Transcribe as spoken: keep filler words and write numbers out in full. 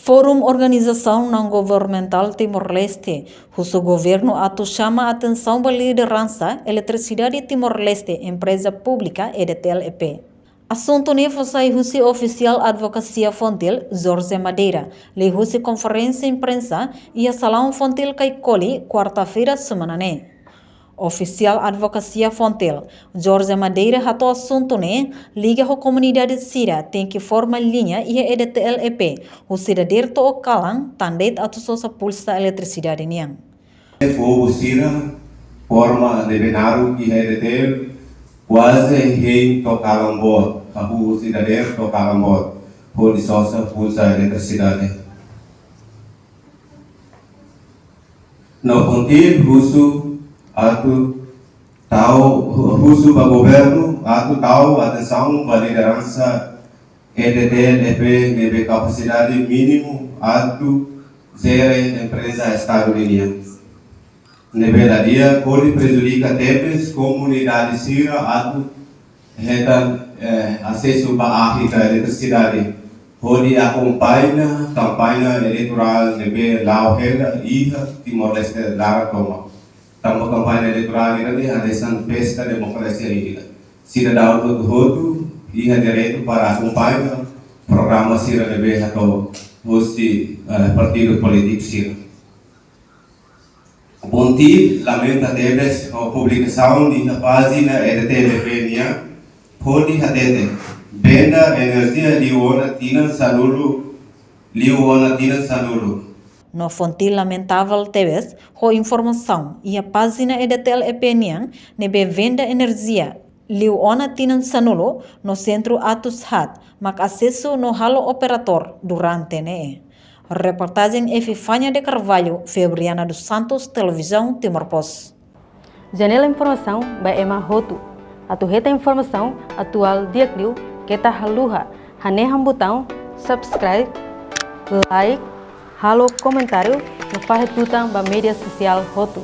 Forum Organizasaun Naun Governamentál Timor-Leste husu governu atu xama atensaun ba lideransa Eletrisidade Timor-Leste, Empreza Públika, E D T L, E P. Asuntu ne'e fó sai husi ofisiál Advokasia Fontil, Jorge Madeira, liuhusi konferénsia imprensa iha salaun Fontil Caicoli, kuarta-feira semana ne'e. Ofisiál Advokasia Fontil, Jorge Madeira, hato'o asuntu ne'e liga ho komunidade sira tenke forma liña iha E D T L, E P, husi dadeer to'o kalan, tan de'it atu sosa pulsa eletrisidade nian. Povu sira forma ne'ebé naruk iha E D T L, kuaze hein to'o kalan boot, hahú husi dadeer to'o kalan boot, hodi sosa pulsa eletrisidade. No Fontil husu atu tau, husu ba governu atu tau atensaun ba lideransa E D T L, E P ne'ebé kapasidade mínimu atu jere empreza Estadu nian. Ne'ebé la di'ak, hodi prejudika tebes komunidade sira atu hetan, eh, asesu ba ahi ka eletrisidade, hodi akompaña kampaña eleitorál ne'ebé la'o hela iha Timor-Leste laran tomak. Tanba kampaña eleitorál ida-ne'e hanesan pesta demokrasia ida. Sidadaun hotu-hotu iha direitu para akompaña programa sira ne'ebé hato'o husi, eh, partidu polítiku sira. Fontil lamenta tebes ho publikasaun iha pájina E D T L, E P nian, hodi hatete venda enerjia liu ona tinan sanulu, liu ona tinan sanulu. No Fontil lamentavel tebes ho informasaun iha pájina E D T L, E P nian, ne'ebé venda enerjia liu ona tinan sanulu no sentru atus haat mak asesu no halo operadór durante ne'e. Reportajen Epifania de Carvalho, Febriana dos Santos, Televizaun Timor Post. Janela informasaun ba ema hotu. Atu hetan informasaun atuál di'ak liu, keta haluha hanehan butaun subscribe, like, halo komentáriu no fahe tutan ba média sosiál hotu.